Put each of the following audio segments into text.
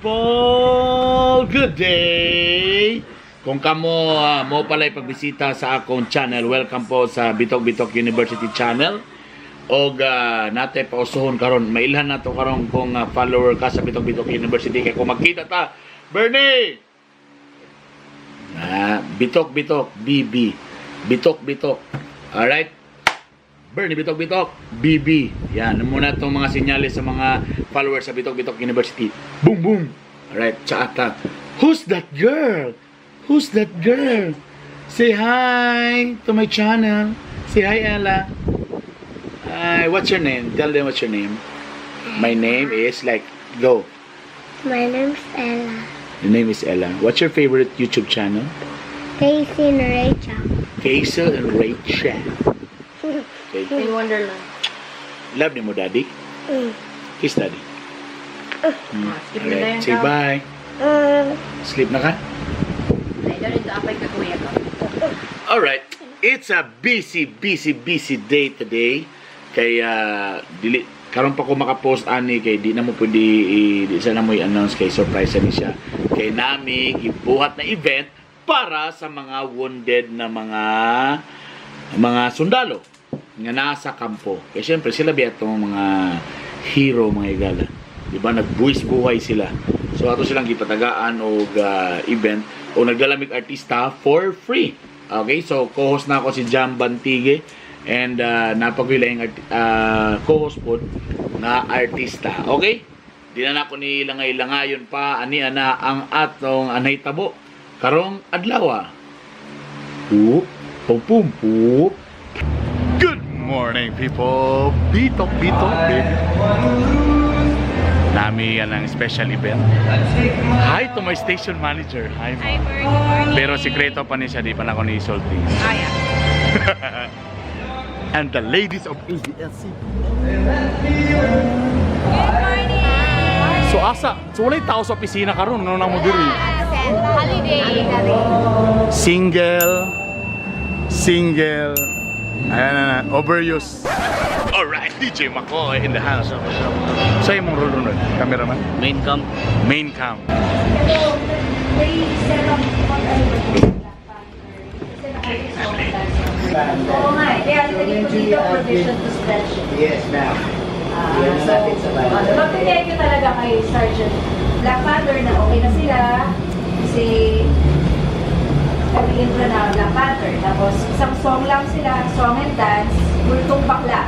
People! Good day! Kung kamo mo pala'y pagbisita sa akong channel, welcome po sa Bitok Bitok University channel. Og nate pausuhon karon, mailhan nato karon kung follower ka sa Bitok Bitok University kay kung magkita ta, Bernie! Bitok Bitok BB. Bitok Bitok. Alright? Bernie Bitok Bitok, BB. Yan, muna itong mga senyales sa mga followers sa Bitok Bitok University. Boom, boom. Alright, tsaata. Who's that girl? Who's that girl? Say hi to my channel. Say hi, Ella. Hi, what's your name? Tell them what's your name. My name is like, go. My name's Ella. Your name is Ella. What's your favorite YouTube channel? Casey and Rachel. Casey and Rachel. Okay. In Wonderland. Love ni mo, Daddy? Mm. Kiss Daddy. Skip na Alright, yan say daw. bye. Sleep na ka? Ay, don't need to apay ka kuya ko. Alright, it's a busy, busy, busy day today. Kaya dili karon pa ko makapost ani kay di na mo pwede di sa na mo i-announce kay surprise ni siya. Kay nami gibuhat na event para sa mga wounded na mga sundalo nga nasa kampo. Kay syempre sila biya itong mga hero, mga higala. Di ba nagbuwis buhay sila. So ato silang gipatagaan og event o nagdalamig artista for free. Okay, so co-host na ako si Jam Bantigue and napagwilaing co-host po na artista. Okay? Di na nako ni langay-langayon pa ani ana ang atong anay tabo karong adlaw. Pum pum pum pum. Good morning, people. Bitok bitok baby. Nami yan ang special event. Hi to my station manager. Hi, ma'am. Hi, Bert. Good morning. Pero sikreto pa ni siya, di pa na ako ni Salty. Ah, yeah. And the ladies of ABS-CBN. Good morning! So asa, so walay tao sa opisina karon ngano na mo diri. Holiday. Single, single. Ayan na na, overuse. Alright, DJ McCoy in the house. Sa imong role ron, cameraman? Main camp. Main cam. Oo nga eh. Kaya nilagay ko dito provision to stretch. Yes, ma'am. Yan sa atin sa bahay. Mag-thank you talaga kay Sergeant Black Panther na okay na sila. Kasi kami intro na Black Panther. Tapos isang song lang sila, song and dance, multong bakla.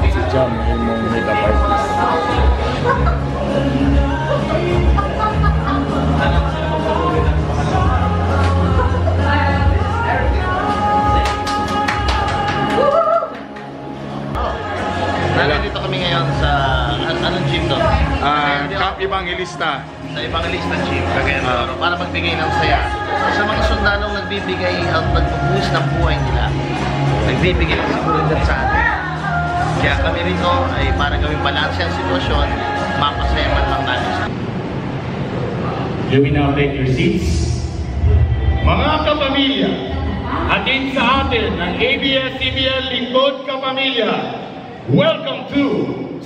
Si Jam, imong makeup artist. Nandito kami ngayon sa anong gym to? Camp Evangelista. Sa Evangelista Gym, Cagayan de Oro, para magbigay ng saya sa mga sundalong nagbibigay at nagbubuhos ng buhay nila. Nagbibigay ng seguridad sa atin. Kaya kami rito ay para gawing balanse ang sitwasyon, mapasaya man lang namin sa You may now take your seats. Mga kapamilya, hatid sa atin ng ABS-CBN Lingkod Kapamilya. Welcome to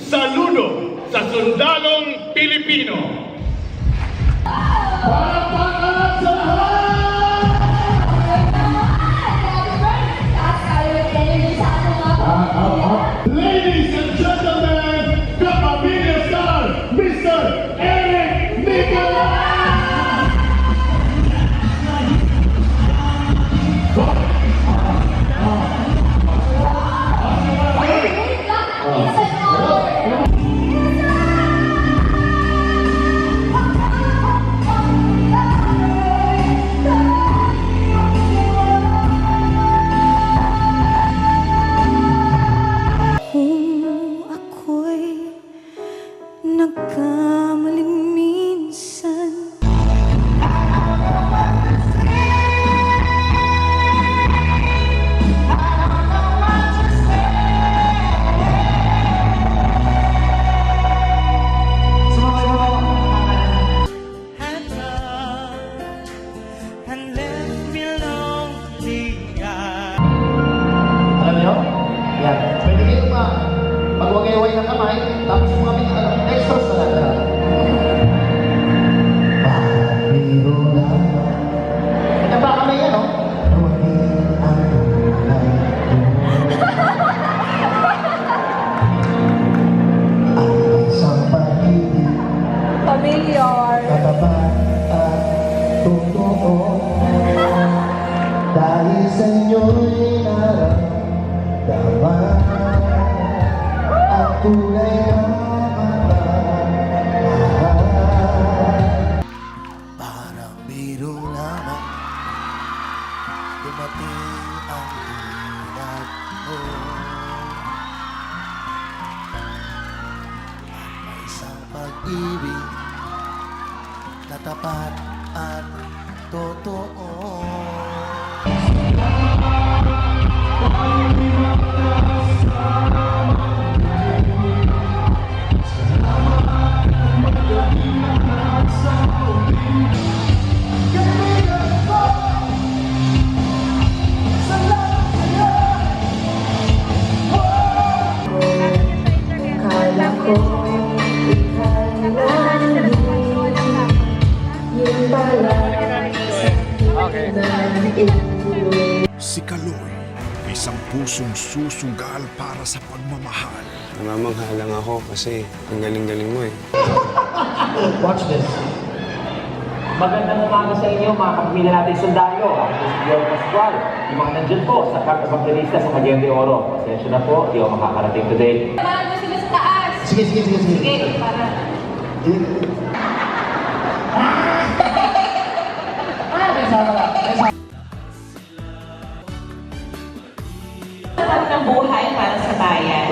Saludo. sa sundalong Pilipino. Palakpakan sa lahat! Ladies and gentlemen, Kapamilya Star, Mr. Eric Nicolas! Kung ako'y nagkamaling minsan. Alam niyo? Yan. Pwede kayong magwagayway ng kamay, tapos kung kami extra sa lahat. Biro lamang. Ito ba kamay yan, no? Dumating ang tunay ko. Ang isang pag-ibig. Familiar. Katapat at totoo. Dahil sa inyo'y naramdaman ang tunay na pagmamahal. Parang biro lamang, dumating ang tulad mo. At may isang pag-ibig na tapat at totoo. Kala ko ika'y nandun. Yun pala Si Kaloy, isang pusong susugal para sa pagmamahal. Namamangha lang ako kasi ang galing-galing mo eh. Watch this. Magandang umaga sa inyo, mga kapamilya natin sundalo. Ako po si Bjorn Pascual. Yung mga nandyan po sa Camp Evangelista sa Cagayan de Oro. Pasensya na po, di ako makakarating today. Samahan mo sila sa taas. Sige, sige, sige, sige. Sige, para. Tapat ng buhay para sa bayan.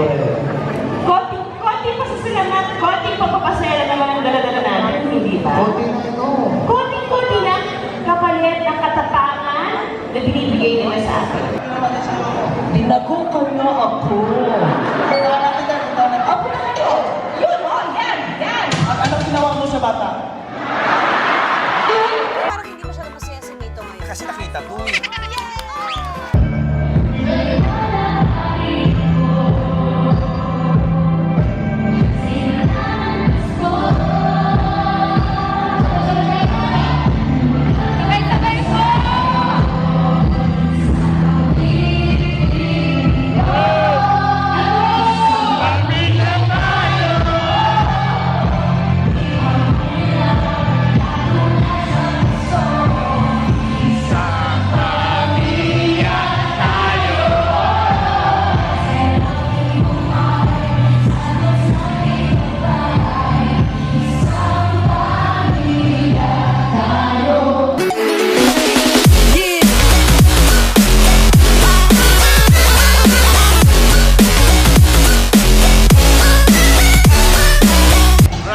Konting, konting pasasalamat, konting pagpapasaya naman ang daladala natin, hindi ba? Konti na ito. Konting-konti lang kapalit ng katapangan na binibigay nila sa atin. Tinagukan niyo ako. Opo na kayo! Yun, oh, yan, yan! At anong ginawa mo sa bata? Parang hindi masyado masaya si Mito ngayon. Kasi nakita ko eh. Sabay-sabay po!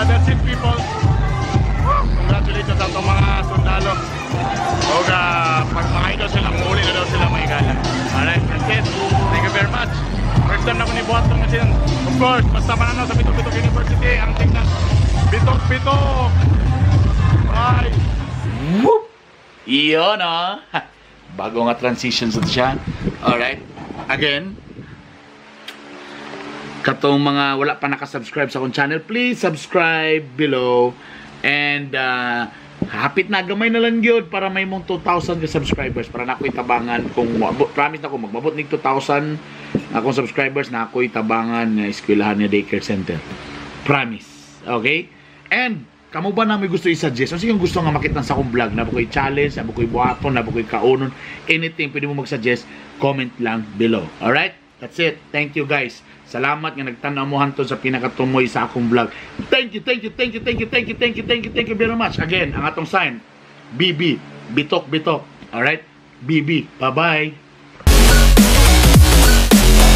That's it, people. Congratulations sa itong mga sundalo. O pag makain daw sila, muli na daw sila may gala. Alright, that's it. Thank you very much. First time na ko ni Buhat itong kasi. Of course, basta mananaw sa Bitok Bitok University, ang tingnan. Bitok Bitok! Bye! Whoop! Iyon, oh. Bago nga transition sa siya. Alright. Again. Katong mga wala pa nakasubscribe sa akong channel, please subscribe below. And hapit na, gamay na lang gyud para may mong 2,000 ka subscribers para na ako'y tabangan kung promise na ko magmabot nig 2,000 akong subscribers na ako'y tabangan nga eskwelahan nga daycare center. Promise. Okay? And kamo ba na may gusto i-suggest? Ano yung gusto nga makita sa akong vlog? Na ko'y challenge, na ko'y buhaton, na ko'y kaunon, anything pwede mo mag-suggest, comment lang below. Alright? That's it. Thank you, guys. Salamat nga nagtan-aw mo hantod sa pinakatumoy sa akong vlog. Thank you, thank you, thank you, thank you, thank you, thank you, thank you, thank you very much. Again, ang atong sign, BB, bitok, bitok. Alright? BB, bye-bye.